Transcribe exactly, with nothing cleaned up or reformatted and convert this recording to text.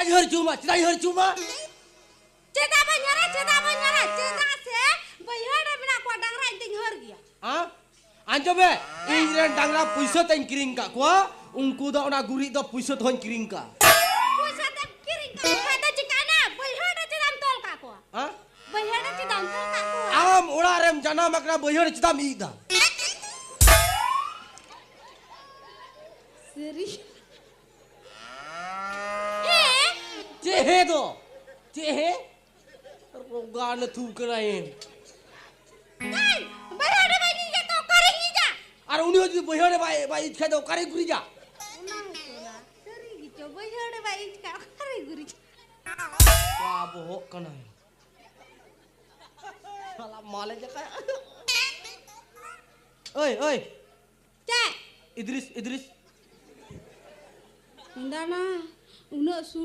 ᱪᱮᱫᱟᱜ ᱤᱧ ᱦᱟᱹᱨ ᱦᱚᱪᱚ ᱟᱢᱟ? ᱪᱮᱫᱟᱜ ᱤᱧ ᱦᱟᱹᱨ ᱦᱚᱪᱚ ᱟᱢᱟ? ᱪᱮᱫᱟᱜ ᱵᱟᱹᱧ ᱦᱟᱹᱨᱟ? ᱪᱮᱫᱟᱜ ᱵᱟᱹᱧ ᱦᱟᱹᱨᱟ? ᱪᱮᱫᱟᱜ ᱥᱮ ᱵᱟᱹᱭᱦᱟᱹᱲ ᱨᱮ ᱢᱮᱱᱟᱜ ᱠᱚᱣᱟ ᱰᱟᱝᱨᱟ, ᱤᱧ ᱛᱮᱧ ᱦᱟᱹᱨ ᱜᱮᱭᱟ᱾ ᱦᱮᱸ? ᱟᱸᱡᱚᱢ ᱢᱮ, ᱤᱧ ᱨᱮᱱ ᱰᱟᱝᱨᱟ ᱯᱩᱭᱥᱟᱹ ᱛᱮᱧ ᱠᱤᱨᱤᱧ ᱠᱟᱜ ᱠᱚᱣᱟ, ᱩᱱᱠᱩ ᱫᱚ ᱚᱱᱟ ᱜᱩᱨᱤᱡ ᱫᱚ ᱯᱩᱭᱥᱟᱹ ᱛᱮᱦᱚᱧ ᱠᱤᱨᱤᱧ ᱠᱟᱜᱼᱟ᱾ ᱯᱩᱭᱥᱟᱹ ᱛᱮᱢ ᱠᱤᱨᱤᱧ ᱠᱟᱜ ᱠᱷᱟᱡ ᱫᱚ ᱪᱤᱠᱟᱹᱭᱱᱟ? ᱵᱟᱹᱭᱦᱟᱹᱲ ᱨᱮ ᱪᱮᱫᱟᱜ ᱮᱢ ᱛᱚᱞ ᱠᱟᱜ ᱠᱚᱣᱟ? ᱦᱮᱸ? ᱵᱟᱹᱭᱦᱟᱹᱲ ᱨᱮ ᱪᱮᱫᱟᱜ ᱮᱢ ᱛᱚᱞ ᱠᱟᱜ ᱠᱚᱣᱟ? ᱟᱢ ᱚᱲᱟᱜ ᱨᱮᱢ ᱡᱟᱱᱟᱢ ᱟᱠᱟᱱᱟ, ᱵᱟᱹᱭᱦᱟᱹᱲ ᱪᱮᱫᱟᱜ ᱮᱢ ᱤᱡ ᱫᱟ? ᱥᱟᱹᱨᱤ᱾ ᱦᱮᱸ᱾ ᱪᱮᱫ ᱦᱮᱸ ᱫᱚ? ᱪᱮᱫ ᱦᱮᱸ? ᱨᱚᱜᱟ ᱱᱟᱹᱛᱷᱩ ᱠᱟᱱᱟᱭ᱾ ᱮᱭ, ᱵᱟᱹᱭᱦᱟᱹᱲ ᱨᱮ ᱵᱟᱭ ᱤᱡ ᱠᱟᱜ ᱠᱚᱣᱟ, ᱚᱠᱟᱨᱮᱧ ᱤᱡᱟ? ᱟᱨ ᱩᱱᱤ ᱦᱚᱸ ᱡᱩᱫᱤ ᱵᱟᱹᱭᱦᱟᱹᱲ ᱨᱮ ᱵᱟᱭ, ᱵᱟᱭ ᱤᱡ ᱠᱷᱟᱡ ᱫᱚ ᱚᱠᱟᱨᱮᱭ ᱜᱩᱨᱤᱡᱟ? ᱚᱱᱟ ᱦᱚᱸ ᱠᱟᱱᱟ᱾ ᱥᱟᱹᱨᱤ ᱜᱮᱪᱚ, ᱵᱟᱹᱭᱦᱟᱹᱲ ᱨᱮ ᱵᱟᱭ ᱤᱡ ᱠᱟᱜ, ᱚᱠᱟᱨᱮᱭ ᱜᱩᱨᱤᱡᱟ? ᱵᱟ ᱵᱚᱦᱚᱜ ᱠᱟᱱᱟᱭ᱾ ᱥᱟᱞᱟ ᱢᱟᱞᱮ ᱡᱟᱠᱟᱭ᱾ ᱳᱭ, ᱳᱭ᱾ ᱪᱮᱫ? ᱤᱫᱨᱤᱥ, ᱤᱫᱨᱤᱥ᱾ ᱤᱧ ᱫᱚ ᱚᱱᱟ ᱩᱱᱟᱹᱜ ᱥᱩᱴ